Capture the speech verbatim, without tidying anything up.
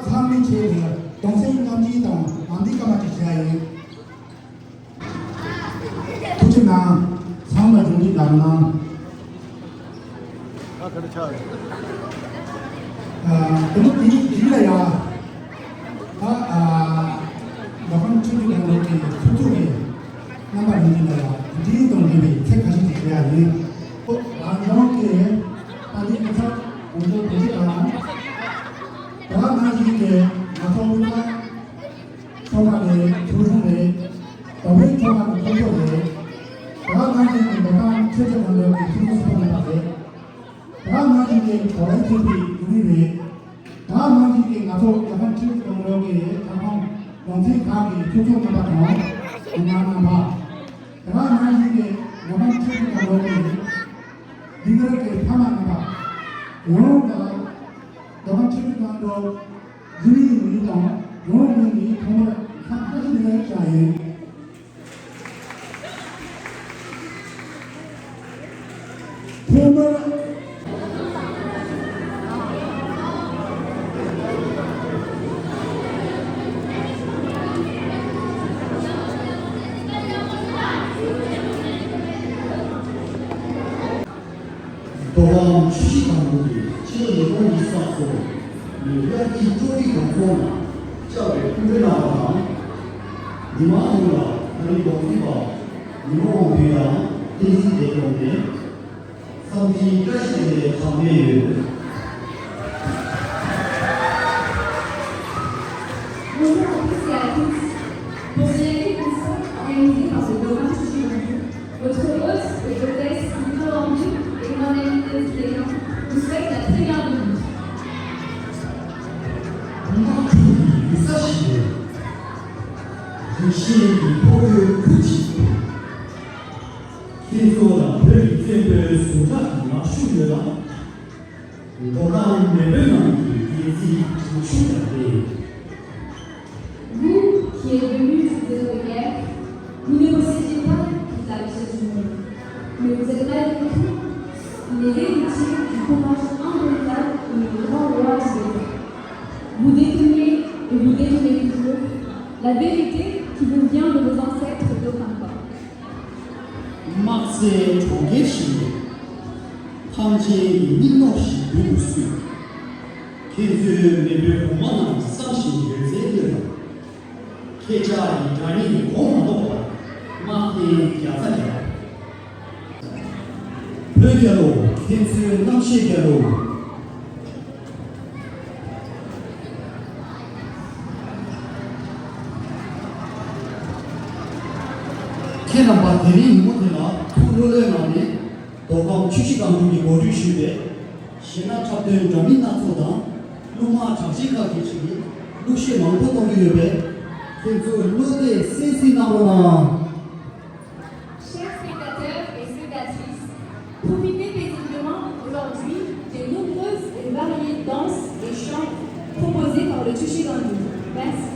ཁ་མི་ཆེ་བའི་གདུང་སེམས་མཉམ་སྐྱེད་དང་ལམ་འདི་སྐར་མ་ཅིག་བྱ་ཡིན། ཐུགས་རྗེ་གནང་། ཚང་མ་ལ་ལྗོངས་འཛིན་གནང་། ཨ་ག་རེ་ཆགས་རེད། ཨ་དེ་ནི་དེའི་རྗེས་ལ་ཡ། ཨ་ཨ་མདོ་ཁམས་ཆུ་བཞི་སྒང་དྲུག་གི་ཚོགས་གཙོ་གི་རྣམ་པ་ཡིན་གྱི་ལ་ཡ་འདིའི་དང་འབྲེལ་བའི་ཚིག་ཁ་ཤས་ཤིག་བཤད་ཡ་ཡིན། ཨོ་རང་ལྗོངས་ཀྱི་ད་ལྟའི་གནས་ཚུལ་ཡོངས་རྫོགས་བོད་སྤྱི་དང་། དེ་ག་ནང་བཞིན་གྱི་ང་ཚོ་དབུས་གཙང་ཚོགས་པ་རེད། ཚོགས་ཆུང་རེད། བོད་པའི་ཚོགས་པ་གི་ཚོགས་གཙོ་རེད། དེ་ག་ནང་བཞིན་གྱི་མདོ་ཁམས་ཆུ་བཞི་སྒང་དྲུག་གི་ཚོགས་གཙོ་ཚོགས་གཙོ་རྣམ་པ་རེད། དེ་ག་ནང་བཞིན་གྱི་བོད་རིགས་ཚོགས་པའི་འགོ་ཁྲིད་རེད། དེ་ག་ནང་བཞིན་གྱི་ང་ཚོ་མདོ་ཁམས་ཆུ་བཞི་སྒང་དྲུག་གི་ཁྱབ་ཁོངས་རང་བཙན་ཁག་གི་ཚོགས་གཙོ་རྣམ་པ་དང་མི་མང་རྣམ་པ། དེ་ག་ནང་བཞིན་གྱི་མདོ་ཁམས་ཆུ་བཞི་སྒང་དྲུག་གི་ལྡིང་ར་གི་ཕ་མ་རྣམ་པ། ཡོངས་ལ་མདོ་ཁམས་ཆུ་བཞི་སྒང་དྲུག་འདི་ནི་ངེད་དང་རང་ངོས་ནས་ཐོག་མར་འཚམས་འདྲི་ཞུ་ཡ་ཡིན། ཐོག་མར། མདོ་ཁམས་ཆུ་བཞི་སྒང་དྲུག་གི་ཕྱི་ལོ་ཉིས་སྟོང་ཉི་ཤུ་རྩ་གསུམ་ལོའི་དབྱར་སྐྱིད་སྤྲོ་སྐྱིད་དང་ཚོགས་ནང་བཅར་བའི་སྐུ་མགྲོན་རྣམ་པ་དང་། མི་མང་ཡོངས་ལ་ད་རེས་གདུང་སེམས་པ་ཉི་མ་དབང་འདུས་དང་བསྟན་འཛིན་བདེ་སྐྱོང་ནས་འཚམས་འདྲིའི་བཀྲ་ཤིས་བདེ་ལེགས་གྲངས་མེད་ཡོད། Bonjour à tous et à toutes. Pour ce lundi constant organisé par le Domaine Chichigandu, votre hôte et hôtesse, Nicolas Andu et mon ami Tenzilena, vous souhaite la très bienvenue. དམག་འཁྲུག་གི་ཡུལ་ས་ཞིག་ནས། རིགས་ཞེན་གྱི་ཕོ་རྒོད་ཁུར་ཆེ་ཚོ། ཁྱེད་ཚོ་ལ་བོད་ཀྱི་བཙན་པོའི་ཟུངས་ཁྲག་གི་ངར་ཤུགས་ཡོད་ལ། མདོ་ཁམས་མེས་པོའི་ནང་གི་རྒྱལ་རྩེའི་སྒྲིག་ཤུགས་ཀྱང་རེད། Vous qui êtes venus du désert de guerre, vous ne possédiez pas toute la richesse du monde, mais vous êtes malgré tout les héritiers du courage indomptable de nos grands rois du désert. Vous détenez, et vous détenez toujours, la vérité qui vous vient de vos ancêtres d'Okampa. དམག་རྩལ་གྲོང་ཁྱེར་ཞིག་ནས། ཐམས་ཅད་ཀྱི་སྙིང་ནོར་ཞིག་མདུན་དུ་བསུས། ཁྱེད་ཚོའི་མེས་པོའི་གོང་མ་རྣམས་བསམ་བཞིན་ཡོད་ཚད་བློས་བཏང་། ཁྱེད་ཅག་གི་དགྲ་གཉེན་གྱི་མགོ་མ་འདོགས་པར་དམག་རྟེན་བརྒྱ་རྩ་བརྒྱབ། བོད་རྒྱལ་ལོ། ཁྱེད་ཚོའི་རྣམ་ཤེས་རྒྱལ་ལོ། ཁྱེད་རྣམ་པ་དེ་རིང་ཉིན་མོ་དེ་ལ་ཐུགས་བློ་ལྷོད་གནང་ནས། མདོ་ཁམས་ཆུ་བཞི་སྒང་དྲུག་གིས་གོ་སྒྲིག་ཞུས་པའི་གཞས་སྣ་འཁྲབ་སྟོན་འདྲ་མིན་སྣ་ཚོགས་དང་། གླུ་དམག་གྲགས་ཅན་ཁག་གི་ཁྲིད་ཀྱིས་གླུ་གཞས་མང་པོ་གཏོང་གི་ཡོད་པས། ཁྱེད་ཚོས་བློ་གཏད་གསལ་གཟིགས་གནང་རོགས་གནང་། Chers spectateurs et spectatrices, profitez paisiblement aujourd'hui des nombreuses et variées danses et chants proposés par le Chuchigandu. Merci.